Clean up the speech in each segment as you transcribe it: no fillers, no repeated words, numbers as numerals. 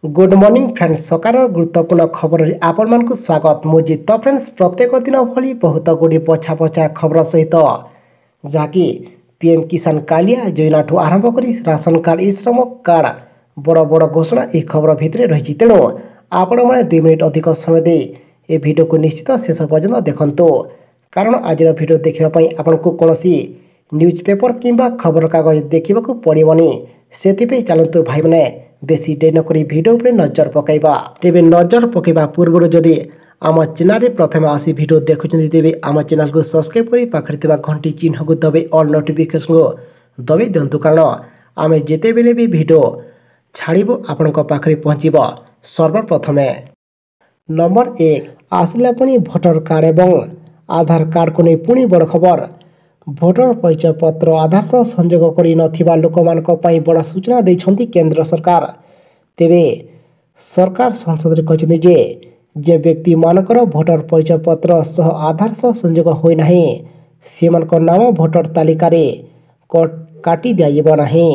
Good morning friends, ସକାଳର ଗୁରୁତ୍ୱପୂର୍ଣ୍ଣ ଖବରରେ ଆପଣମାନଙ୍କୁ ସ୍ୱାଗତ। ମୁଁ ଜିତ। ଫ୍ରେଣ୍ଡସ୍, ପ୍ରତ୍ୟେକ ଦିନ ଭଳି ବହୁତ ଗୁଡ଼ିଏ ପଛା ପଛା ଖବର ସହିତ, ଯାହାକି ପି ଏମ୍ କିଷାନ କାଳିଆ ଯୋଜନାଠୁ ଆରମ୍ଭ କରି ରାସନ କାର୍ଡ଼, ଇ ଶ୍ରମ କାର୍ଡ଼, ବଡ଼ ବଡ଼ ଘୋଷଣା ଏହି ଖବର ଭିତରେ ରହିଛି। ତେଣୁ ଆପଣମାନେ 2 ମିନିଟ୍ ଅଧିକ ସମୟ ଦେଇ ଏ ଭିଡ଼ିଓକୁ ନିଶ୍ଚିତ ଶେଷ ପର୍ଯ୍ୟନ୍ତ ଦେଖନ୍ତୁ, କାରଣ ଆଜିର ଭିଡ଼ିଓ ଦେଖିବା ପାଇଁ ଆପଣଙ୍କୁ କୌଣସି ନ୍ୟୁଜ୍ ପେପର କିମ୍ବା ଖବରକାଗଜ ଦେଖିବାକୁ ପଡ଼ିବନି। ସେଥିପାଇଁ ଚାଲନ୍ତୁ ଭାଇମାନେ, ବେଶୀ ଡେରି ନକରି ଭିଡ଼ିଓ ଉପରେ ନଜର ପକାଇବା। ତେବେ ନଜର ପକାଇବା ପୂର୍ବରୁ ଯଦି ଆମ ଚ୍ୟାନେଲରେ ପ୍ରଥମେ ଆସି ଭିଡ଼ିଓ ଦେଖୁଛନ୍ତି, ତେବେ ଆମ ଚ୍ୟାନେଲକୁ ସବସ୍କ୍ରାଇବ୍ କରି ପାଖରେ ଥିବା ଘଣ୍ଟି ଚିହ୍ନକୁ ଦବାଇ ଅଲ୍ ନୋଟିଫିକେସନକୁ ଦବାଇ ଦିଅନ୍ତୁ, କାରଣ ଆମେ ଯେତେବେଳେ ବି ଭିଡ଼ିଓ ଛାଡ଼ିବୁ ଆପଣଙ୍କ ପାଖରେ ପହଞ୍ଚିବ ସର୍ବପ୍ରଥମେ। ନମ୍ବର 1, ଆସିଲା ପୁଣି ଭୋଟର କାର୍ଡ଼ ଏବଂ ଆଧାର କାର୍ଡ଼କୁ ନେଇ ପୁଣି ବଡ଼ ଖବର। ଭୋଟର ପରିଚୟ ପତ୍ର ଆଧାର ସହ ସଂଯୋଗ କରିନଥିବା ଲୋକମାନଙ୍କ ପାଇଁ ବଡ଼ ସୂଚନା ଦେଇଛନ୍ତି କେନ୍ଦ୍ର ସରକାର। ତେବେ ସରକାର ସଂସଦରେ କହିଛନ୍ତି ଯେ ଯେଉଁ ବ୍ୟକ୍ତିମାନଙ୍କର ଭୋଟର ପରିଚୟ ପତ୍ର ସହ ଆଧାର ସହ ସଂଯୋଗ ହୋଇନାହିଁ, ସେମାନଙ୍କ ନାମ ଭୋଟର ତାଲିକାରେ କାଟି ଦିଆଯିବ ନାହିଁ।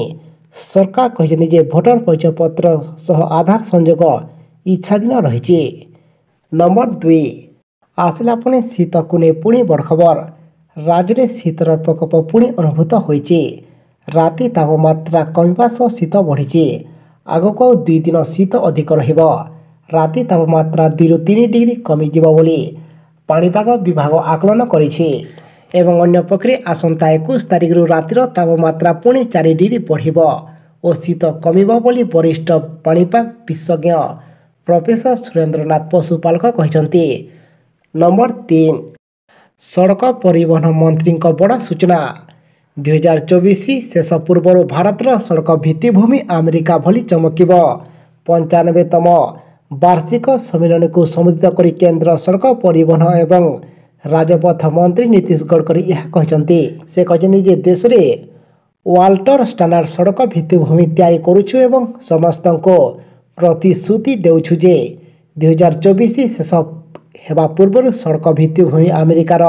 ସରକାର କହିଛନ୍ତି ଯେ ଭୋଟର ପରିଚୟ ପତ୍ର ସହ ଆଧାର ସଂଯୋଗ ଇଚ୍ଛାଧୀନ ରହିଛି। ନମ୍ବର 2, ଆସିଲା ପୁଣି ଶୀତକୁ ନେଇ ପୁଣି ବଡ଼ ଖବର। ରାଜ୍ୟରେ ଶୀତର ପ୍ରକୋପ ପୁଣି ଅନୁଭୂତ ହୋଇଛି। ରାତି ତାପମାତ୍ରା କମିବା ସହ ଶୀତ ବଢ଼ିଛି। ଆଗକୁ ଆଉ 2 ଦିନ ଶୀତ ଅଧିକ ରହିବ। ରାତି ତାପମାତ୍ରା 2ରୁ 3 ଡିଗ୍ରୀ କମିଯିବ ବୋଲି ପାଣିପାଗ ବିଭାଗ ଆକଳନ କରିଛି। ଏବଂ ଅନ୍ୟପକ୍ଷରେ ଆସନ୍ତା 21 ତାରିଖରୁ ରାତିର ତାପମାତ୍ରା ପୁଣି 4 ଡିଗ୍ରୀ ବଢ଼ିବ ଓ ଶୀତ କମିବ ବୋଲି ବରିଷ୍ଠ ପାଣିପାଗ ବିଶେଷଜ୍ଞ ପ୍ରଫେସର ସୁରେନ୍ଦ୍ରନାଥ ପଶୁପାଳକ କହିଛନ୍ତି। ନମ୍ବର 3, ସଡ଼କ ପରିବହନ ମନ୍ତ୍ରୀଙ୍କ ବଡ଼ ସୂଚନା। 2024 ଶେଷ ପୂର୍ବରୁ ଭାରତର ସଡ଼କ ଭିତ୍ତିଭୂମି ଆମେରିକା ଭଳି ଚମକିବ। 95ତମ ବାର୍ଷିକ ସମ୍ମିଳନୀକୁ ସମ୍ବୋଧିତ କରି କେନ୍ଦ୍ର ସଡ଼କ ପରିବହନ ଏବଂ ରାଜପଥ ମନ୍ତ୍ରୀ ନୀତିଶ ଗଡ଼କରୀ ଏହା କହିଛନ୍ତି। ସେ କହିଛନ୍ତି ଯେ ଦେଶରେ ୱାଲ୍ଟର ଷ୍ଟାଣ୍ଡାର୍ଡ ସଡ଼କ ଭିତ୍ତିଭୂମି ତିଆରି କରୁଛୁ ଏବଂ ସମସ୍ତଙ୍କୁ ପ୍ରତିଶ୍ରୁତି ଦେଉଛୁ ଯେ 2024 ଶେଷ ହେବା ପୂର୍ବରୁ ସଡ଼କ ଭିତ୍ତିଭୂମି ଆମେରିକାର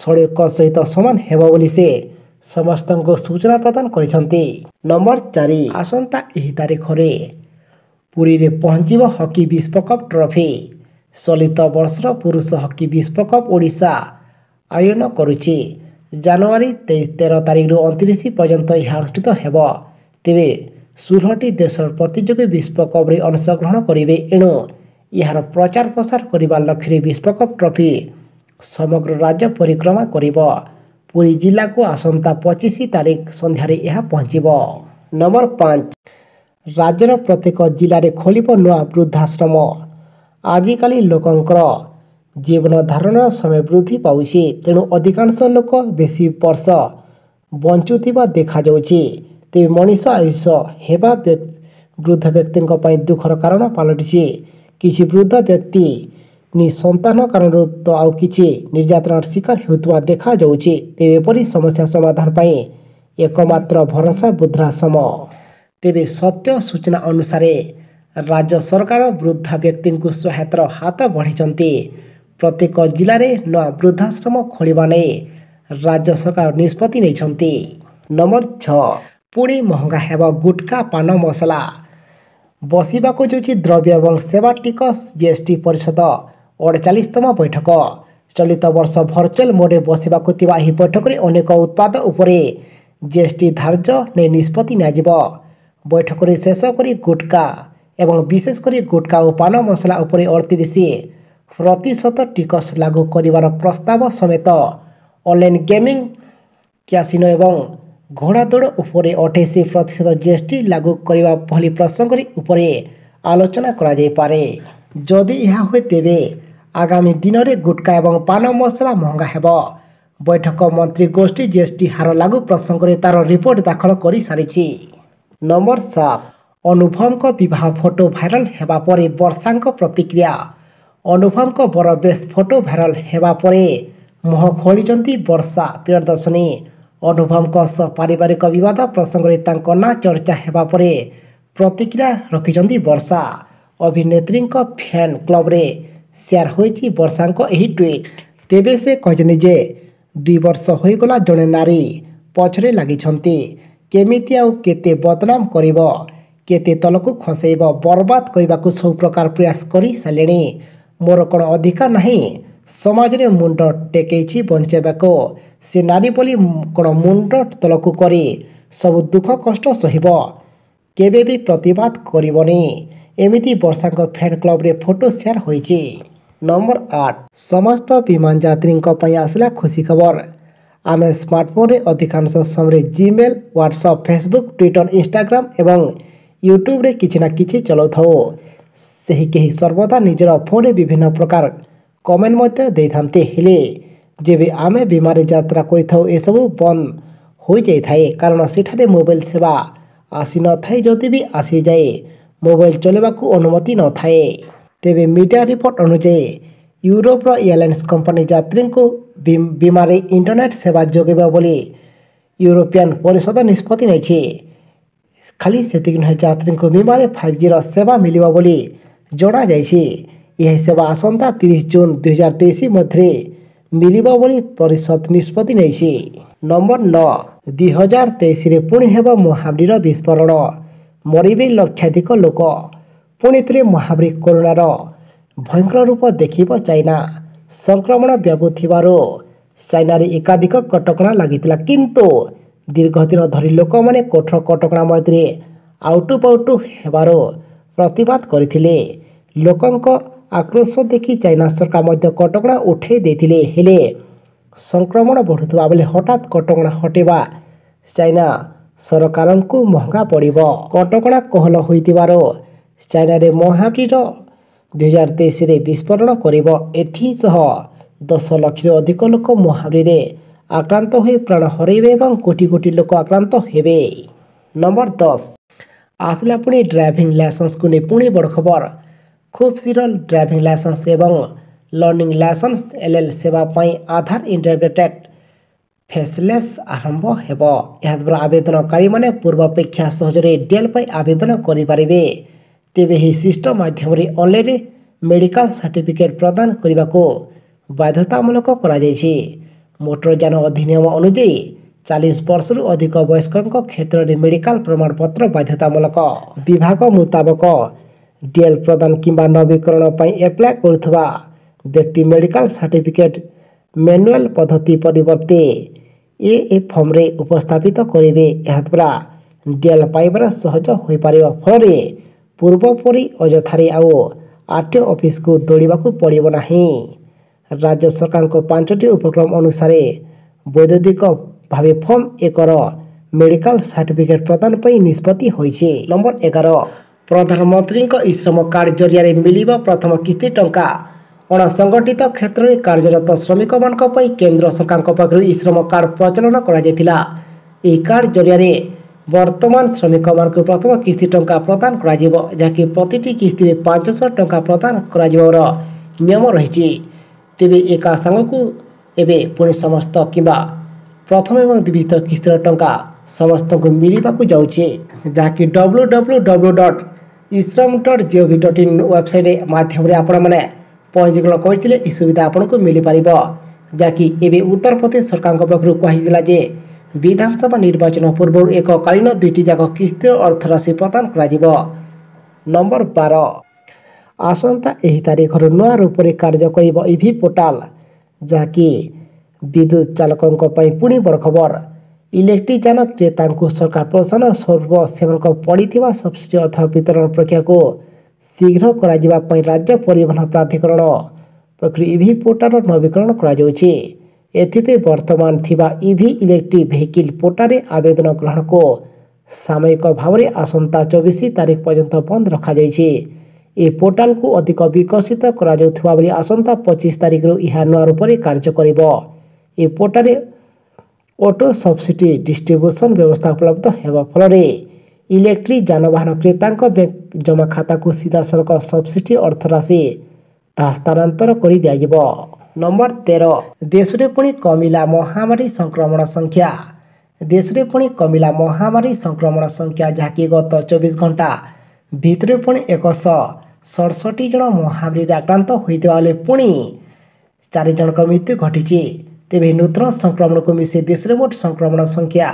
ସଡ଼କ ସହିତ ସମାନ ହେବ ବୋଲି ସେ ସମସ୍ତଙ୍କୁ ସୂଚନା ପ୍ରଦାନ କରିଛନ୍ତି। ନମ୍ବର 4, ଆସନ୍ତା ଏହି ତାରିଖରେ ପୁରୀରେ ପହଞ୍ଚିବ ହକି ବିଶ୍ୱକପ୍ ଟ୍ରଫି। ଚଳିତ ବର୍ଷର ପୁରୁଷ ହକି ବିଶ୍ୱକପ୍ ଓଡ଼ିଶା ଆୟୋଜନ କରୁଛି। ଜାନୁଆରୀ 13 ତାରିଖରୁ 29 ପର୍ଯ୍ୟନ୍ତ ଏହା ଅନୁଷ୍ଠିତ ହେବ। ତେବେ 16ଟି ଦେଶର ପ୍ରତିଯୋଗୀ ବିଶ୍ୱକପ୍ରେ ଅଂଶଗ୍ରହଣ କରିବେ। ଏଣୁ ଏହାର ପ୍ରଚାର ପ୍ରସାର କରିବା ଲକ୍ଷ୍ୟରେ ବିଶ୍ୱକପ୍ ଟ୍ରଫି ସମଗ୍ର ରାଜ୍ୟ ପରିକ୍ରମା କରିବ। ପୁରୀ ଜିଲ୍ଲାକୁ ଆସନ୍ତା 25 ତାରିଖ ସନ୍ଧ୍ୟାରେ ଏହା ପହଞ୍ଚିବ। ନମ୍ବର 5, ରାଜ୍ୟର ପ୍ରତ୍ୟେକ ଜିଲ୍ଲାରେ ଖୋଲିବ ନୂଆ ବୃଦ୍ଧାଶ୍ରମ। ଆଜିକାଲି ଲୋକଙ୍କର ଜୀବନ ଧାରଣର ସମୟ ବୃଦ୍ଧି ପାଉଛି, ତେଣୁ ଅଧିକାଂଶ ଲୋକ ବେଶୀ ବର୍ଷ ବଞ୍ଚୁଥିବା ଦେଖାଯାଉଛି। ତେବେ ମଣିଷ ଆୟୁଷ ହେବା ବୃଦ୍ଧ ବ୍ୟକ୍ତିଙ୍କ ପାଇଁ ଦୁଃଖର କାରଣ ପାଲଟିଛି। କିଛି ବୃଦ୍ଧ ବ୍ୟକ୍ତି ନିସନ୍ତାନ କାରଣରୁ ତ ଆଉ କିଛି ନିର୍ଯାତନାର ଶିକାର ହେଉଥିବା ଦେଖାଯାଉଛି। ତେବେ ଏପରି ସମସ୍ୟା ସମାଧାନ ପାଇଁ ଏକମାତ୍ର ଭରସା ବୃଦ୍ଧାଶ୍ରମ। ତେବେ ସତ୍ୟ ସୂଚନା ଅନୁସାରେ ରାଜ୍ୟ ସରକାର ବୃଦ୍ଧ ବ୍ୟକ୍ତିଙ୍କୁ ସହାୟତାର ହାତ ବଢ଼ାଇଛନ୍ତି। ପ୍ରତ୍ୟେକ ଜିଲ୍ଲାରେ ନୂଆ ବୃଦ୍ଧାଶ୍ରମ ଖୋଲିବା ନେଇ ରାଜ୍ୟ ସରକାର ନିଷ୍ପତ୍ତି ନେଇଛନ୍ତି। ନମ୍ବର 6, ପୁଣି ମହଙ୍ଗା ହେବ ଗୁଟଖା ପାନ ମସଲା। ବସିବାକୁ ଯାଉଛି ଦ୍ରବ୍ୟ ଏବଂ ସେବା ଟିକସ ଜିଏସ୍ଟି ପରିଷଦ 48ତମ ବୈଠକ। ଚଳିତ ବର୍ଷ ଭର୍ଚୁଆଲ୍ ମୋଡ଼ରେ ବସିବାକୁ ଥିବା ଏହି ବୈଠକରେ ଅନେକ ଉତ୍ପାଦ ଉପରେ ଜିଏସ୍ଟି ଧାର୍ଯ୍ୟ ନେଇ ନିଷ୍ପତ୍ତି ନିଆଯିବ। ବୈଠକରେ ଶେଷ କରି ଗୁଟଖା ଏବଂ ବିଶେଷ କରି ଗୁଟଖା ଓ ପାନ ମସଲା ଉପରେ 38% ଟିକସ ଲାଗୁ କରିବାର ପ୍ରସ୍ତାବ ସମେତ ଅନଲାଇନ୍ ଗେମିଂ, କ୍ୟାସିନୋ ଏବଂ ଘୋଡ଼ାଦୌଡ଼ ଉପରେ 28% ଜିଏସ୍ଟି ଲାଗୁ କରିବା ଭଳି ପ୍ରସଙ୍ଗରେ ଉପରେ ଆଲୋଚନା କରାଯାଇପାରେ। ଯଦି ଏହା ହୁଏ, ତେବେ ଆଗାମୀ ଦିନରେ ଗୁଟଖା ଏବଂ ପାନ ମସଲା ମହଙ୍ଗା ହେବ। ବୈଠକ ମନ୍ତ୍ରୀ ଗୋଷ୍ଠୀ ଜିଏସ୍ଟି ହାର ଲାଗୁ ପ୍ରସଙ୍ଗରେ ତାର ରିପୋର୍ଟ ଦାଖଲ କରିସାରିଛି। ନମ୍ବର 7, ଅନୁଭବଙ୍କ ବିବାହ ଫଟୋ ଭାଇରାଲ ହେବା ପରେ ବର୍ଷାଙ୍କ ପ୍ରତିକ୍ରିୟା। ଅନୁଭବଙ୍କ ବର ବେଶ ଫଟୋ ଭାଇରାଲ ହେବା ପରେ ମୁହଁ ଖୋଲିଛନ୍ତି ବର୍ଷା ପ୍ରିୟଦର୍ଶିନୀ। ଅନୁଭବଙ୍କ ସହ ପାରିବାରିକ ବିବାଦ ପ୍ରସଙ୍ଗରେ ତାଙ୍କ ନାଁ ଚର୍ଚ୍ଚା ହେବା ପରେ ପ୍ରତିକ୍ରିୟା ରଖିଛନ୍ତି ବର୍ଷା। ଅଭିନେତ୍ରୀଙ୍କ ଫ୍ୟାନ୍ କ୍ଲବରେ ସେୟାର ହୋଇଛି ବର୍ଷାଙ୍କ ଏହି ଟ୍ୱିଟ୍। ତେବେ ସେ କହିଛନ୍ତି ଯେ 2 ବର୍ଷ ହୋଇଗଲା ଜଣେ ନାରୀ ପଛରେ ଲାଗିଛନ୍ତି, କେମିତି ଆଉ କେତେ ବଦନାମ କରିବ? କେତେ ତଳକୁ ଖସେଇବ? ବର୍ବାଦ କରିବାକୁ ସବୁ ପ୍ରକାର ପ୍ରୟାସ କରିସାରିଲେଣି। ମୋର କ'ଣ ଅଧିକାର ନାହିଁ ସମାଜରେ ମୁଣ୍ଡ ଟେକେଇଛି ବଞ୍ଚାଇବାକୁ? ସେ ନାରୀ ବୋଲି କ'ଣ ମୁଣ୍ଡ ତଳକୁ କରି ସବୁ ଦୁଃଖ କଷ୍ଟ ସହିବ, କେବେ ବି ପ୍ରତିବାଦ କରିବନି? ଏମିତି ବର୍ଷାଙ୍କ ଫ୍ୟାନ୍ କ୍ଲବରେ ଫଟୋ ସେୟାର ହୋଇଛି। ନମ୍ବର 8, ସମସ୍ତ ବିମାନ ଯାତ୍ରୀଙ୍କ ପାଇଁ ଆସିଲା ଖୁସି ଖବର। ଆମେ ସ୍ମାର୍ଟଫୋନରେ ଅଧିକାଂଶ ସମୟରେ Gmail, WhatsApp, Facebook, Twitter, Instagram ଏବଂ ୟୁଟ୍ୟୁବରେ କିଛି ନା କିଛି ଚଲାଉଥାଉ। ସେହି କେହି ସର୍ବଦା ନିଜର ଫୋନରେ ବିଭିନ୍ନ ପ୍ରକାର କମେଣ୍ଟ ମଧ୍ୟ ଦେଇଥାନ୍ତି। ହେଲେ ଯେବେ ଆମେ ବିମାନରେ ଯାତ୍ରା କରିଥାଉ, ଏସବୁ ବନ୍ଦ ହୋଇଯାଇଥାଏ, କାରଣ ସେଠାରେ ମୋବାଇଲ ସେବା ଆସିନଥାଏ। ଯଦି ବି ଆସିଯାଏ, ମୋବାଇଲ ଚଲାଇବାକୁ ଅନୁମତି ନଥାଏ। ତେବେ ମିଡ଼ିଆ ରିପୋର୍ଟ ଅନୁଯାୟୀ ୟୁରୋପର ଏୟାରଲାଇନ୍ସ କମ୍ପାନୀ ଯାତ୍ରୀଙ୍କୁ ବିମାନରେ ଇଣ୍ଟରନେଟ୍ ସେବା ଯୋଗାଇବ ବୋଲି ୟୁରୋପିଆନ୍ ପରିଷଦ ନିଷ୍ପତ୍ତି ନେଇଛି। ଖାଲି ସେତିକି ନୁହେଁ, ଯାତ୍ରୀଙ୍କୁ ବିମାନରେ 5Gର ସେବା ମିଳିବ ବୋଲି ଜଣାଯାଇଛି। ଏହି ସେବା ଆସନ୍ତା 30 ଜୁନ୍ 2023 ମଧ୍ୟରେ ମିଳିବ ବୋଲି ପରିଷଦ ନିଷ୍ପତ୍ତି ନେଇଛି। ନମ୍ବର 9, 2023ରେ ପୁଣି ହେବ ମହାମାରୀର ବିସ୍ଫୋରଣ, ମରିବେ ଲକ୍ଷାଧିକ ଲୋକ। ପୁଣି ଥରେ ମହାମାରୀ କରୋନାର ଭୟଙ୍କର ରୂପ ଦେଖିବ ଚାଇନା। ସଂକ୍ରମଣ ବ୍ୟାପୁଥିବାରୁ ଚାଇନାରେ ଏକାଧିକ କଟକଣା ଲାଗିଥିଲା, କିନ୍ତୁ ଦୀର୍ଘ ଦିନ ଧରି ଲୋକମାନେ କଠୋର କଟକଣା ମଧ୍ୟରେ ଆଉଟୁ ପାଉଟୁ ହେବାରୁ ପ୍ରତିବାଦ କରିଥିଲେ। ଲୋକଙ୍କ ଆକ୍ରୋଶ ଦେଖି ଚାଇନା ସରକାର ମଧ୍ୟ କଟକଣା ଉଠାଇ ଦେଇଥିଲେ। ହେଲେ ସଂକ୍ରମଣ ବଢ଼ୁଥିବା ବେଳେ ହଠାତ୍ କଟକଣା ହଟେଇବା ଚାଇନା ସରକାରଙ୍କୁ ମହଙ୍ଗା ପଡ଼ିବ। କଟକଣା କୋହଳ ହୋଇଥିବାରୁ ଚାଇନାରେ ମହାମାରୀର 2023ରେ ବିସ୍ଫୋରଣ କରିବ। ଏଥିସହ 10 ଲକ୍ଷରୁ ଅଧିକ ଲୋକ ମହାମାରୀରେ ଆକ୍ରାନ୍ତ ହୋଇ ପ୍ରାଣ ହରାଇବେ ଏବଂ କୋଟି କୋଟି ଲୋକ ଆକ୍ରାନ୍ତ ହେବେ। ନମ୍ବର 10, ଆସିଲା ପୁଣି ଡ୍ରାଇଭିଂ ଲାଇସେନ୍ସକୁ ନେଇ ପୁଣି ବଡ଼ ଖବର। ଖୁବ୍ ଶୀଘ୍ର ଡ୍ରାଇଭିଂ ଲାଇସେନ୍ସ ଏବଂ ଲର୍ଣ୍ଣିଂ ଲାଇସେନ୍ସ ଏଲ୍ ସେବା ପାଇଁ ଆଧାର ଇଣ୍ଟିଗ୍ରେଟେଡ୍ ଫେସଲେସ୍ ଆରମ୍ଭ ହେବ। ଏହାଦ୍ୱାରା ଆବେଦନକାରୀମାନେ ପୂର୍ବାପେକ୍ଷା ସହଜରେ ଡିଏଲ୍ ପାଇଁ ଆବେଦନ କରିପାରିବେ। ତେବେ ଏହି ସିଷ୍ଟମ ମାଧ୍ୟମରେ ଅନଲାଇନରେ ମେଡ଼ିକାଲ ସାର୍ଟିଫିକେଟ୍ ପ୍ରଦାନ କରିବାକୁ ବାଧ୍ୟତାମୂଳକ କରାଯାଇଛି। ମୋଟରଯାନ ଅଧିନିୟମ ଅନୁଯାୟୀ 40 ବର୍ଷରୁ ଅଧିକ ବୟସ୍କଙ୍କ କ୍ଷେତ୍ରରେ ମେଡ଼ିକାଲ ପ୍ରମାଣପତ୍ର ବାଧ୍ୟତାମୂଳକ। ବିଭାଗ ମୁତାବକ ଡିଏଲ୍ ପ୍ରଦାନ କିମ୍ବା ନବୀକରଣ ପାଇଁ ଆପ୍ଲାଏ କରୁଥିବା ବ୍ୟକ୍ତି ମେଡ଼ିକାଲ ସାର୍ଟିଫିକେଟ୍ ମ୍ୟାନୁଆଲ ପଦ୍ଧତି ପରିବର୍ତ୍ତେ ଏ ଏ ଫର୍ମରେ ଉପସ୍ଥାପିତ କରିବେ। ଏହାଦ୍ୱାରା ଡିଏଲ୍ ପାଇବାର ସହଜ ହୋଇପାରିବ। ଫଳରେ ପୂର୍ବ ପରି ଅଯଥାରେ ଆଉ ଆର୍ ଟି ଓ ଅଫିସକୁ ଦୌଡ଼ିବାକୁ ପଡ଼ିବ ନାହିଁ। ରାଜ୍ୟ ସରକାରଙ୍କ 5ଟି ଉପକ୍ରମ ଅନୁସାରେ ବୈଦ୍ୟୁତିକ ଭାବେ ଫର୍ମ 1ର ମେଡ଼ିକାଲ ସାର୍ଟିଫିକେଟ୍ ପ୍ରଦାନ ପାଇଁ ନିଷ୍ପତ୍ତି ହୋଇଛି। ନମ୍ବର 11, ପ୍ରଧାନମନ୍ତ୍ରୀଙ୍କ ଇଶ୍ରମ କାର୍ଡ଼ ଜରିଆରେ ମିଳିବ ପ୍ରଥମ କିସ୍ତି ଟଙ୍କା। ଅଣସଂଗଠିତ କ୍ଷେତ୍ରରେ କାର୍ଯ୍ୟରତ ଶ୍ରମିକମାନଙ୍କ ପାଇଁ କେନ୍ଦ୍ର ସରକାରଙ୍କ ପକ୍ଷରୁ ଇଶ୍ରମ କାର୍ଡ଼ ପ୍ରଚଳନ କରାଯାଇଥିଲା। ଏହି କାର୍ଡ଼ ଜରିଆରେ ବର୍ତ୍ତମାନ ଶ୍ରମିକମାନଙ୍କୁ ପ୍ରଥମ କିସ୍ତି ଟଙ୍କା ପ୍ରଦାନ କରାଯିବ, ଯାହାକି ପ୍ରତିଟି କିସ୍ତିରେ 500 ଟଙ୍କା ପ୍ରଦାନ କରାଯିବାର ନିୟମ ରହିଛି। ତେବେ ଏକା ସାଙ୍ଗକୁ ଏବେ ପୁଣି ସମସ୍ତ କିମ୍ବା ପ୍ରଥମ ଏବଂ ଦ୍ୱିତୀୟ କିସ୍ତିର ଟଙ୍କା ସମସ୍ତଙ୍କୁ ମିଳିବାକୁ ଯାଉଛି, ଯାହାକି W W W dot eShram dot GOV dot in website ମାଧ୍ୟମରେ ଆପଣମାନେ ପଞ୍ଜୀକରଣ କରିଥିଲେ ଏହି ସୁବିଧା ଆପଣଙ୍କୁ ମିଳିପାରିବ। ଯାହାକି ଏବେ ଉତ୍ତରପ୍ରଦେଶ ସରକାରଙ୍କ ପକ୍ଷରୁ କୁହାଯାଇଥିଲା ଯେ ବିଧାନସଭା ନିର୍ବାଚନ ପୂର୍ବରୁ ଏକକାଳୀନ ଦୁଇଟି ଯାକ କିସ୍ତିର ଅର୍ଥରାଶି ପ୍ରଦାନ କରାଯିବ। ନମ୍ବର 12, ଆସନ୍ତା ଏହି ତାରିଖରୁ ନୂଆ ରୂପରେ କାର୍ଯ୍ୟ କରିବ ଇଭି ପୋର୍ଟାଲ, ଯାହାକି ବିଦ୍ୟୁତ ଚାଳକଙ୍କ ପାଇଁ ପୁଣି ବଡ଼ ଖବର। ଇଲେକ୍ଟ୍ରିକ୍ ଯାନ କ୍ରେତାଙ୍କୁ ସରକାର ପ୍ରୋତ୍ସାହନ ସ୍ୱରୂପ ସେମାନଙ୍କ ପଡ଼ିଥିବା ସବସିଡି ଅର୍ଥ ବିତରଣ ପ୍ରକ୍ରିୟାକୁ ଶୀଘ୍ର କରାଯିବା ପାଇଁ ରାଜ୍ୟ ପରିବହନ ପ୍ରାଧିକରଣ ପକ୍ଷରୁ ଇଭି ପୋର୍ଟାଲର ନବୀକରଣ କରାଯାଉଛି। ଏଥିପାଇଁ ବର୍ତ୍ତମାନ ଥିବା ଇଭି ଇଲେକ୍ଟ୍ରିକ୍ ଭେହିକିଲ୍ ପୋର୍ଟାଲରେ ଆବେଦନ ଗ୍ରହଣକୁ ସାମୟିକ ଭାବରେ ଆସନ୍ତା 24 ତାରିଖ ପର୍ଯ୍ୟନ୍ତ ବନ୍ଦ ରଖାଯାଇଛି। ଏହି ପୋର୍ଟାଲକୁ ଅଧିକ ବିକଶିତ କରାଯାଉଥିବା ବେଳେ ଆସନ୍ତା 25 ତାରିଖରୁ ଏହା ନୂଆ ରୂପରେ କାର୍ଯ୍ୟ କରିବ। ଏହି ପୋର୍ଟାଲରେ ଅଟୋ ସବସିଡି ଡିଷ୍ଟ୍ରିବ୍ୟୁସନ୍ ବ୍ୟବସ୍ଥା ଉପଲବ୍ଧ ହେବ। ଫଳରେ ଇଲେକ୍ଟ୍ରିକ୍ ଯାନବାହନ କ୍ରେତାଙ୍କ ବ୍ୟାଙ୍କ ଜମା ଖାତାକୁ ସିଧାସଳଖ ସବସିଡି ଅର୍ଥରାଶି ତାହା ସ୍ଥାନାନ୍ତର କରି ଦିଆଯିବ। ନମ୍ବର 13, ଦେଶରେ ପୁଣି କମିଲା ମହାମାରୀ ସଂକ୍ରମଣ ସଂଖ୍ୟା। ଦେଶରେ ପୁଣି କମିଲା ମହାମାରୀ ସଂକ୍ରମଣ ସଂଖ୍ୟା, ଯାହାକି ଗତ 24 ଘଣ୍ଟା ଭିତରେ ପୁଣି 167 ଜଣ ମହାମାରୀରେ ଆକ୍ରାନ୍ତ ହୋଇଥିବା ବେଳେ ପୁଣି 4 ଜଣଙ୍କର ମୃତ୍ୟୁ ଘଟିଛି। ତେବେ ନୂତନ ସଂକ୍ରମଣକୁ ମିଶାଇ ଦେଶରେ ମୋଟ ସଂକ୍ରମଣ ସଂଖ୍ୟା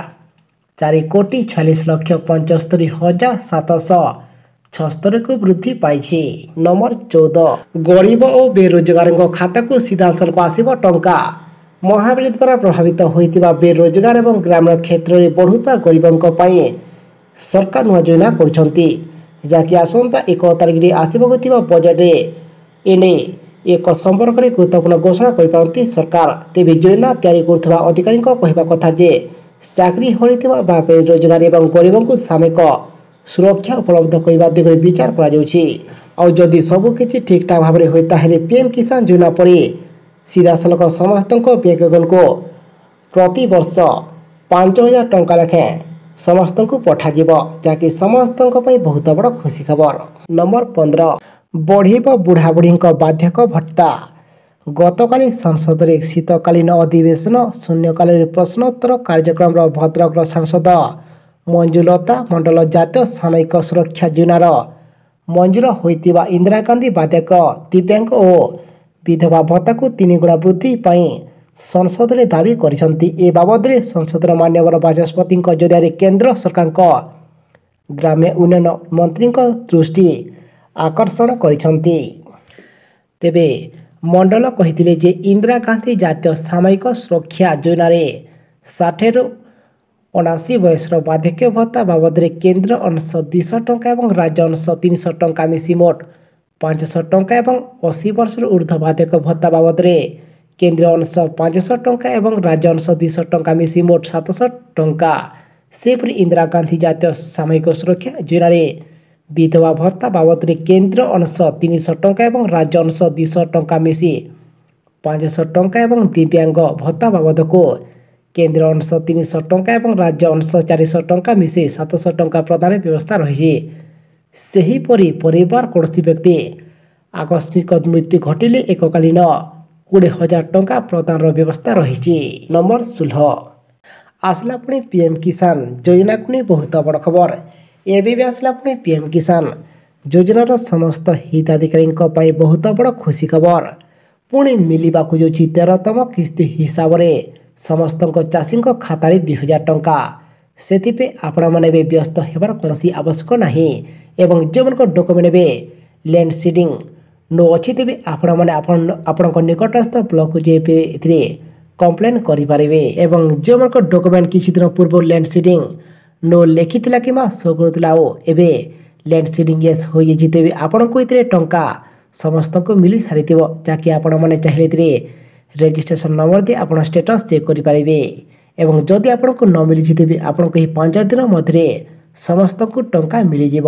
4,46,75,776କୁ ବୃଦ୍ଧି ପାଇଛି। ନମ୍ବର 14, ଗରିବ ଓ ବେରୋଜଗାରଙ୍କ ଖାତାକୁ ସିଧାସଳଖ ଆସିବ ଟଙ୍କା। ମହାମାରୀ ଦ୍ୱାରା ପ୍ରଭାବିତ ହୋଇଥିବା ବେରୋଜଗାର ଏବଂ ଗ୍ରାମୀଣ କ୍ଷେତ୍ରରେ ବଢ଼ୁଥିବା ଗରିବଙ୍କ ପାଇଁ ସରକାର ନୂଆ ଯୋଜନା କରୁଛନ୍ତି, ଯାହାକି ଆସନ୍ତା 1 ତାରିଖରେ ଆସିବାକୁ ଥିବା ବଜେଟରେ ଏନେଇ ଏକ ସମ୍ପର୍କରେ ଗୁରୁତ୍ୱପୂର୍ଣ୍ଣ ଘୋଷଣା କରିପାରନ୍ତି ସରକାର। ତେବେ ଯୋଜନା ତିଆରି କରୁଥିବା ଅଧିକାରୀଙ୍କ କହିବା କଥା ଯେ ଚାକିରି ହରାଇଥିବା ବା ବେରୋଜଗାର ଏବଂ ଗରିବଙ୍କୁ ସାମୟିକ ସୁରକ୍ଷା ଉପଲବ୍ଧ କରିବା ଦିଗରେ ବିଚାର କରାଯାଉଛି। ଆଉ ଯଦି ସବୁକିଛି ଠିକଠାକ ଭାବରେ ହୁଏ, ତାହେଲେ ପିଏମ୍ କିଷାନ ଯୋଜନା ପରି ସିଧାସଳଖ ସମସ୍ତଙ୍କ ବ୍ୟାଙ୍କ ଆକାଉଣ୍ଟକୁ ପ୍ରତିବର୍ଷ 5000 ଟଙ୍କା ଲେଖାଏଁ ସମସ୍ତଙ୍କୁ ପଠାଯିବ, ଯାହାକି ସମସ୍ତଙ୍କ ପାଇଁ ବହୁତ ବଡ଼ ଖୁସି ଖବର। ନମ୍ବର 15, ବଢ଼ିବ ବୁଢ଼ାବୁଢ଼ୀଙ୍କ ବାର୍ଦ୍ଧକ୍ୟ ଭତ୍ତା। ଗତକାଲି ସଂସଦରେ ଶୀତକାଳୀନ ଅଧିବେଶନ ଶୂନ୍ୟକାଳରେ ପ୍ରଶ୍ନୋତ୍ତର କାର୍ଯ୍ୟକ୍ରମର ଭଦ୍ରକର ସାଂସଦ ମଞ୍ଜୁଲତା ମଣ୍ଡଳ ଜାତୀୟ ସାମୟିକ ସୁରକ୍ଷା ଯୋଜନାର ମଞ୍ଜୁର ହୋଇଥିବା ଇନ୍ଦିରା ଗାନ୍ଧୀ ବାର୍ଦ୍ଧକ୍ୟ, ଦିବ୍ୟାଙ୍ଗ ଓ ବିଧବା ଭତ୍ତାକୁ 3 ଗୁଣା ବୃଦ୍ଧି ପାଇଁ ସଂସଦରେ ଦାବି କରିଛନ୍ତି। ଏ ବାବଦରେ ସଂସଦର ମାନ୍ୟବର ବାଚସ୍ପତିଙ୍କ ଜରିଆରେ କେନ୍ଦ୍ର ସରକାରଙ୍କ ଗ୍ରାମ୍ୟ ଉନ୍ନୟନ ମନ୍ତ୍ରୀଙ୍କ ଦୃଷ୍ଟି ଆକର୍ଷଣ କରିଛନ୍ତି। ତେବେ ମଣ୍ଡଳ କହିଥିଲେ ଯେ ଇନ୍ଦିରା ଗାନ୍ଧୀ ଜାତୀୟ ସାମୟିକ ସୁରକ୍ଷା ଯୋଜନାରେ 60ରୁ 79 ବୟସର ବାର୍ଦ୍ଧକ୍ୟ ଭତ୍ତା ବାବଦରେ କେନ୍ଦ୍ର ଅଂଶ 200 ଟଙ୍କା ଏବଂ ରାଜ୍ୟ ଅଂଶ 300 ଟଙ୍କା ମିଶି ମୋଟ 500 ଟଙ୍କା ଏବଂ 80 ବର୍ଷରୁ ଉର୍ଦ୍ଧ୍ୱ ବାର୍ଦ୍ଧକ୍ୟ ଭତ୍ତା ବାବଦରେ କେନ୍ଦ୍ର ଅଂଶ 500 ଟଙ୍କା ଏବଂ ରାଜ୍ୟ ଅଂଶ 200 ଟଙ୍କା ମିଶି ମୋଟ 700 ଟଙ୍କା। ସେହିପରି ଇନ୍ଦିରା ଗାନ୍ଧୀ ଜାତୀୟ ସାମୟିକ ସୁରକ୍ଷା ଯୋଜନାରେ ବିଧବା ଭତ୍ତା ବାବଦରେ କେନ୍ଦ୍ର ଅଂଶ 300 ଟଙ୍କା ଏବଂ ରାଜ୍ୟ ଅଂଶ 200 ଟଙ୍କା ମିଶି 500 ଟଙ୍କା ଏବଂ ଦିବ୍ୟାଙ୍ଗ ଭତ୍ତା ବାବଦକୁ କେନ୍ଦ୍ର ଅଂଶ 300 ଟଙ୍କା ଏବଂ ରାଜ୍ୟ ଅଂଶ 400 ଟଙ୍କା ମିଶି 700 ଟଙ୍କା ପ୍ରଦାନ ବ୍ୟବସ୍ଥା ରହିଛି। ସେହିପରି ପରିବାର କୌଣସି ବ୍ୟକ୍ତି ଆକସ୍ମିକ ମୃତ୍ୟୁ ଘଟିଲେ ଏକକାଳୀନ 20,000 ଟଙ୍କା ପ୍ରଦାନର ବ୍ୟବସ୍ଥା ରହିଛି। ନମ୍ବର 16, ଆସିଲା ପୁଣି ପିଏମ୍ କିଷାନ ଯୋଜନାକୁ ନେଇ ବହୁତ ବଡ଼ ଖବର। ଏବେ ବି ଆସିଲା ପୁଣି ପିଏମ୍ କିଷାନ ଯୋଜନାର ସମସ୍ତ ହିତାଧିକାରୀଙ୍କ ପାଇଁ ବହୁତ ବଡ଼ ଖୁସି ଖବର। ପୁଣି ମିଳିବାକୁ ଯାଉଛି 13ତମ କିସ୍ତି ହିସାବରେ ସମସ୍ତଙ୍କ ଚାଷୀଙ୍କ ଖାତାରେ 2000 ଟଙ୍କା। ସେଥିପାଇଁ ଆପଣମାନେ ଏବେ ବ୍ୟସ୍ତ ହେବାର କୌଣସି ଆବଶ୍ୟକ ନାହିଁ ଏବଂ ଯେଉଁମାନଙ୍କ ଡକୁମେଣ୍ଟ ଏବେ ଲ୍ୟାଣ୍ଡ ସିଡ଼ିଂ ନୋ ଅଛି, ତେବେ ଆପଣମାନେ ଆପଣଙ୍କ ନିକଟସ୍ଥ ବ୍ଲକକୁ ଯାଇ ଏଥିରେ କମ୍ପ୍ଲେନ୍ କରିପାରିବେ। ଏବଂ ଯେଉଁମାନଙ୍କ ଡକୁମେଣ୍ଟ କିଛି ଦିନ ପୂର୍ବରୁ ଲ୍ୟାଣ୍ଡ ସିଡ଼ିଂ ନୋ ଲେଖିଥିଲା କିମ୍ବା ଶୋ କରୁଥିଲା ଆଉ ଏବେ ଲ୍ୟାଣ୍ଡ ସିଡ଼ିଂ ୟେସ୍ ହୋଇଯାଇଛି, ତେବେ ଆପଣଙ୍କୁ ଏଥିରେ ଟଙ୍କା ସମସ୍ତଙ୍କୁ ମିଳି ସାରିଥିବ, ଯାହାକି ଆପଣମାନେ ଚାହିଁଲେ ଏଥିରେ ରେଜିଷ୍ଟ୍ରେସନ୍ ନମ୍ବର ଦେଇ ଆପଣ ଷ୍ଟେଟସ୍ ଚେକ୍ କରିପାରିବେ। ଏବଂ ଯଦି ଆପଣଙ୍କୁ ନ ମିଳିଛି, ତେବେ ଆପଣଙ୍କୁ ଏହି 5 ଦିନ ମଧ୍ୟରେ ସମସ୍ତଙ୍କୁ ଟଙ୍କା ମିଳିଯିବ।